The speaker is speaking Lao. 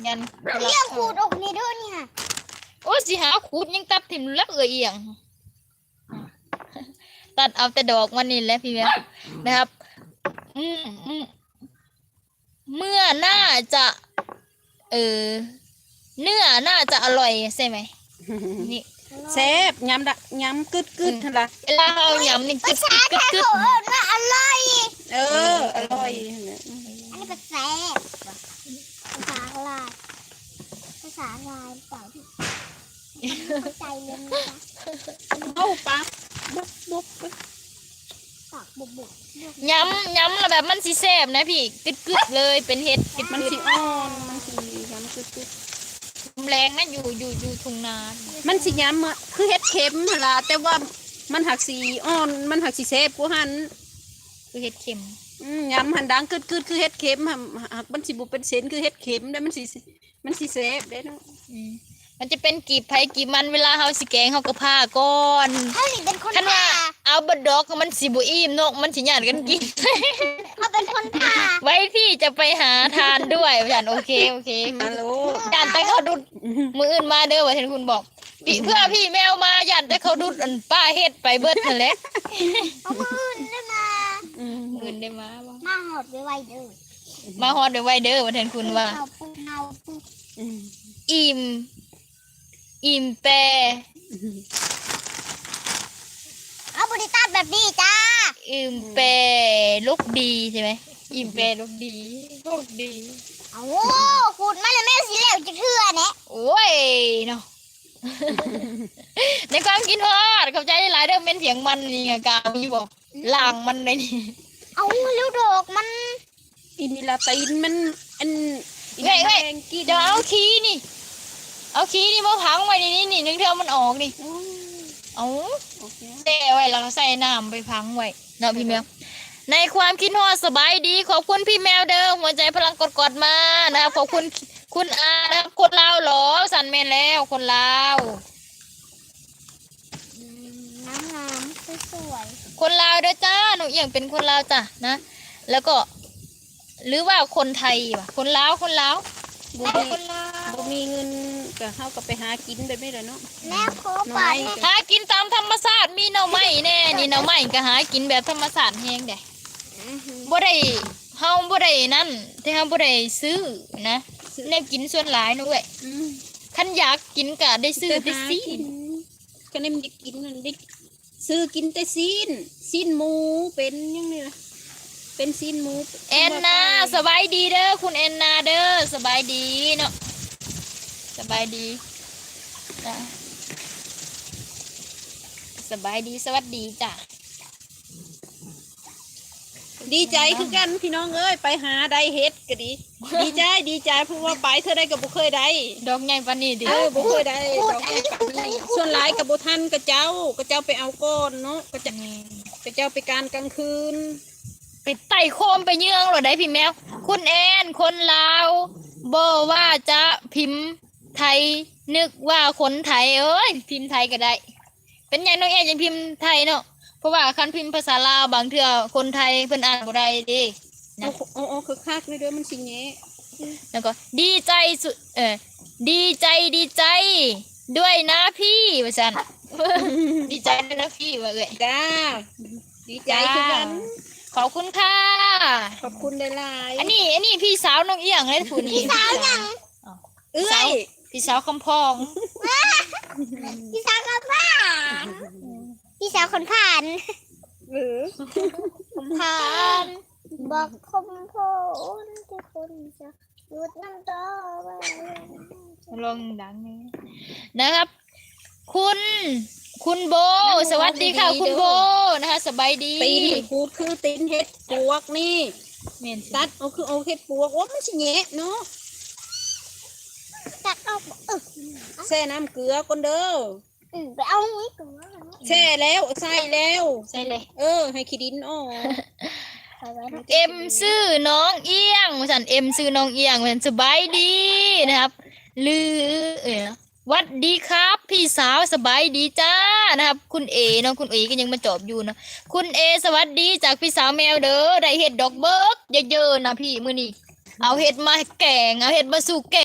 ຍັນ ເລື່ອງຂູດອອກນີ້ເດີນີ້ຫະ. ໂອ້ຍ ຊິຫາຂູດຍັງຕັດຖິ້ມແລ້ວເອື້ອຍອຽງ ຕັດເອົາແຕ່ດອກມັນນີ້ແຫຼະພີ່ແມວນະຄັບ. ອືມ ອືມ ເມື່ອໜ້າຈະ ເອີ ເນື້ອໜ້າຈະອະລ່ອຍໃຊ່ໄໝ? ນີ້ ແຊບ ຍຳດະ ຍຳກຶດໆ ອືມ ຫັ້ນລະ ເວລາເຮົາຍຳນີ້ ກຶດໆ ກຶດໆ ພາສາໄທເຂົາເອີ້ນວ່າອະລ່ອຍ. ເອີ ອະລ່ອຍຫັ້ນແຫຼະ. ອັນນີ້ກໍແຊບ ພາສາລາວ ພາສາລາວເຈົ້າ ເຂົ້າໃຈເລີຍນະ. ເອົາປາກບຸບໆ ປາກບຸບໆ ຍຳ ຍຳແລ້ວແບບມັນຊິແຊບນະພີ່ ກຶດໆ ເລີຍ ເປັນເຫັດກຶດໆ ມັນຊິອ່ອນ ມັນຊິຍຳກຶດໆ. ແລງນະ ຢູ່ ຢູ່ ຢູ່ທົ່ງນາ ມັນຊິຍຳຄືເຫັດເຂັມຫັ້ນລະ ແຕ່ວ່າມັນຫາກຊິອ່ອນ ມັນຫາກຊິແຊບກວ່າຫັ້ນ ຄືເຫັດເຂັມ. ອືມ ຍຳຫັ້ນດັງກຶດໆ ຄືເຫັດເຂັມ ຫາກມັນຊິບໍ່ເປັນເສັ້ນຄືເຫັດເຂັມເດ້ ມັນຊິ ມັນຊິແຊບເດ້ເນາະ. ອືມ ມັນຈະເປັນກີບໃຜກີບມັນ ເວລາເຮົາຊິແກງເຮົາກໍຜ່າກ່ອນ ເຮົາຊິເປັນຄົນຜ່າ. ຄັນວ່າເອົາເບິດດອກມັນຊິບໍ່ອີ່ມເນາະ ມັນຊິຍາດກັນກິນ. ເຮົາເປັນຄົນຜ່າ ໄວ້ພີ່ຈະໄປຫາທານດ້ວຍ ວ່າຊັ້ນ. ໂອເຄ ໂອເຄ ຮັລໂຫຼ ຢ້ານແຕ່ເຂົາດຸດ. ມື້ອື່ນມາເດີ ວ່າຊັ້ນ ຄຸນບອກ ພີ່ ເພື່ອພີ່ແມວມາ ຢ້ານແຕ່ເຂົາດຸດອັນປ້າເຮັດໄປເບິດຫັ້ນແຫຼະ. ເອົາ ມື້ອື່ນໄດ້ມາ ອືມ ມື້ອື່ນໄດ້ມາບໍ່? ມາຮອດໄວໆເດີ ມາຮອດໄວໆເດີ ວ່າແທນຄຸນວ່າ ເອົາປຸເອົາປຸ ອືມ ອີ່ມ ອີ່ມແປ ເອົາ ບໍ່ໄດ້ຕັດແບບນີ້ຈ້າ ອີ່ມແປ ລົກດີໃຊ່ໄໝ? ອີ່ມແປ ລົກດີ ລົກດີ. ເອົາ ຂູດມາແລ້ວແມ່ນຊິແລ້ວຈັກເທື່ອແນະ. ໂອ້ຍເນາະ ໃນຄວາມຄິດຮອດ ຂອບໃຈຫຼາຍໆເດີ. ແມ່ນຖຽງມັນນີ້ກະມີບໍ່? ລ້າງມັນໄດ້ນີ້. ເອົາ ແລ້ວດອກມັນ ອີນີ້ລະຕີນມັນ ອັນ ອີນີ້ ເອື້ອຍ ເອື້ອຍ ແມງກິນ. ເຈົ້າເອົາຂີ້ນີ້ ເອົາຂີ້ນີ້ມາຝັງໄວ້ໃນນີ້ ນີ້ ໜຶ່ງເທື່ອມັນອອກນີ້. ໂອ້ຍ ເອົາ ໂອເຄ ແຊ່ໄວ້ ແລ້ວກໍໃສ່ນ້ຳໄປຝັງໄວ້ເນາະ ພີ່ແມວ. ໃນຄວາມຄິດຮອດ ສະບາຍດີ ຂອບຄຸນພີ່ແມວເດີ ຫົວໃຈພະລັງກອດໆມານະຄັບ. ຂອບຄຸນຄຸນອານະຄັບ ຄົນລາວເຫລອ? ຊັ້ນແມ່ນແລ້ວ ຄົນລາວ. ອືມ ງາມໆ ສວຍໆ ຄົນລາວເດີຈ້າ ນ້ອງອຽງເປັນຄົນລາວຈ້ານະ. ແລ້ວກໍ ຫຼືວ່າຄົນໄທວະ? ຄົນລາວ ຄົນລາວ. ບໍ່ມີ ຄົນລາວ ບໍ່ມີເງິນກໍ ເຮົາກໍໄປຫາກິນແບບນີ້ແຫຼະເນາະ. ແມ່ຂໍປາກ ໜໍ່ໄມ້ ຫາກິນຕາມທຳມະຊາດ ມີໜໍ່ໄມ້ແດ່ນີ້ ໜໍ່ໄມ້ກໍຫາກິນແບບທຳມະຊາດແຮງເດ້. ບໍ່ໄດ້ ເຮົາບໍ່ໄດ້ນັ້ນ ແຕ່ເຮົາບໍ່ໄດ້ຊື້ນະ ແນວກິນສ່ວນຫຼາຍເນາະເອື້ອຍ. ອືມ ຄັນຢາກກິນກໍໄດ້ຊື້ແຕ່ຊີ້ນ. ຄັນແນວຢາກກິນນັ້ນໄດ້ຊື້ກິນແຕ່ຊີ້ນ ຊີ້ນໝູ ເປັນຫຍັງນີ້ລະ ເປັນຊີ້ນໝູ. ແອນນາ ສະບາຍດີເດີ ຄຸນແອນນາເດີ ສະບາຍດີເນາະ ສະບາຍດີ ສະບາຍດີ ສະຫວັດດີຈ້າ. ດີໃຈຄືກັນພີ່ນ້ອງເອີຍ ໄປຫາໄດ້ເຫັດກໍດີ ດີໃຈ ດີໃຈ ເພາະວ່າໄປເທື່ອໃດກໍບໍ່ເຄີຍໄດ້ ດອກໃຫຍ່ປານນີ້ຕິ. ເອີ ບໍ່ເຄີຍໄດ້ດອກໃຫຍ່ປານນີ້ ສ່ວນຫຼາຍກໍບໍ່ທັນເຂົາເຈົ້າ ເຂົາເຈົ້າໄປເອົາກ່ອນເນາະ ເຂົາເຈົ້າ ເຂົາເຈົ້າໄປການກາງຄືນ ໄປໄຕ່ໂຄມໄປເຍືອງໂລດໃດ໋ ພີ່ແມວ. ຄຸນແອນ ຄົນລາວ ບໍ່ວ່າຈະພິມໄທ ນຶກວ່າຄົນໄທ ເອີຍ ພິມໄທກໍໄດ້. ເປັນຫຍັງນ້ອງແອນຈັ່ງພິມໄທເນາະ? ເພາະວ່າຄັນພິມພາສາລາວ ບາງເທື່ອຄົນໄທເພິ່ນອ່ານບໍ່ໄດ້ເດ້ນະ. ເອົາ ເອົາ ເອົາຄັກໆເດີ ມັນຊິແຍະ. ແລ້ວກໍ ດີໃຈສຸ ເອີ ດີໃຈ ດີໃຈດ້ວຍນະພີ່ ວ່າຊັ້ນ. ດີໃຈດ້ວຍນະພີ່ວ່າເອື້ອຍ. ຈ້າ ດີໃຈຄືກັນ. ຂອບຄຸນຄ່ະ. ຂອບຄຸນຫຼາຍໆ. ອັນນີ້ ອັນນີ້ພີ່ສາວນ້ອງອຽງເດ້ຜູ້ນີ້. ພີ່ສາວຫຍັງ? ເອື້ອຍ ພີ່ສາວຄຳພອງ ພີ່ສາວຄຳພານ ພີ່ສາວຄົນພານ ເອີ ຄຳພານ ບັກຄົມໂພນທີ່ຄົນຈະຢຸດນ້ຳຕາໄວ້ ລອງດັງນີ້ນະຄັບ. ຄຸນ ຄຸນໂບ ສະຫວັດດີຄ່ະຄຸນໂບນະຄະ ສະບາຍດີ. ຕີນຂູດຄືຕີນເຫັດປວກນີ້ ແມ່ນ ຕັດເອົາຄືເອົາເຫັດປວກ. ໂອ້ ມັນຊິແຍະເນາະ ຕັດອອກ. ເອີ ແຊ່ນ້ຳເກືອກ່ອນເດີ. ອືມ ໄປເອົາເກືອ ແຊ່ແລ້ວ ໃສ່ແລ້ວ ໃສ່ເລີຍ. ເອີ ໃຫ້ຂີ້ດິນອອກ. ເອັມຊື່ນ້ອງອຽງ ວ່າຊັ້ນ ເອັມຊື່ນ້ອງອຽງ ວ່າຊັ້ນ. ສະບາຍດີນະຄັບ ຫຼື ເອີ ຫວັດດີຄັບພີ່ສາວ ສະບາຍດີຈ້ານະຄັບ. ຄຸນເອເນາະ ຄຸນເອກໍຍັງມາຈອບຢູ່ເນາະ. ຄຸນເອ ສະຫວັດດີຈາກພີ່ສາວແມວເດີ ໄດ້ເຫັດດອກເບີກເຢີໆນະພີ່ ມື້ນີ້ເອົາເຫັດມາແກງ ເອົາເຫັດມາສູ່ແກ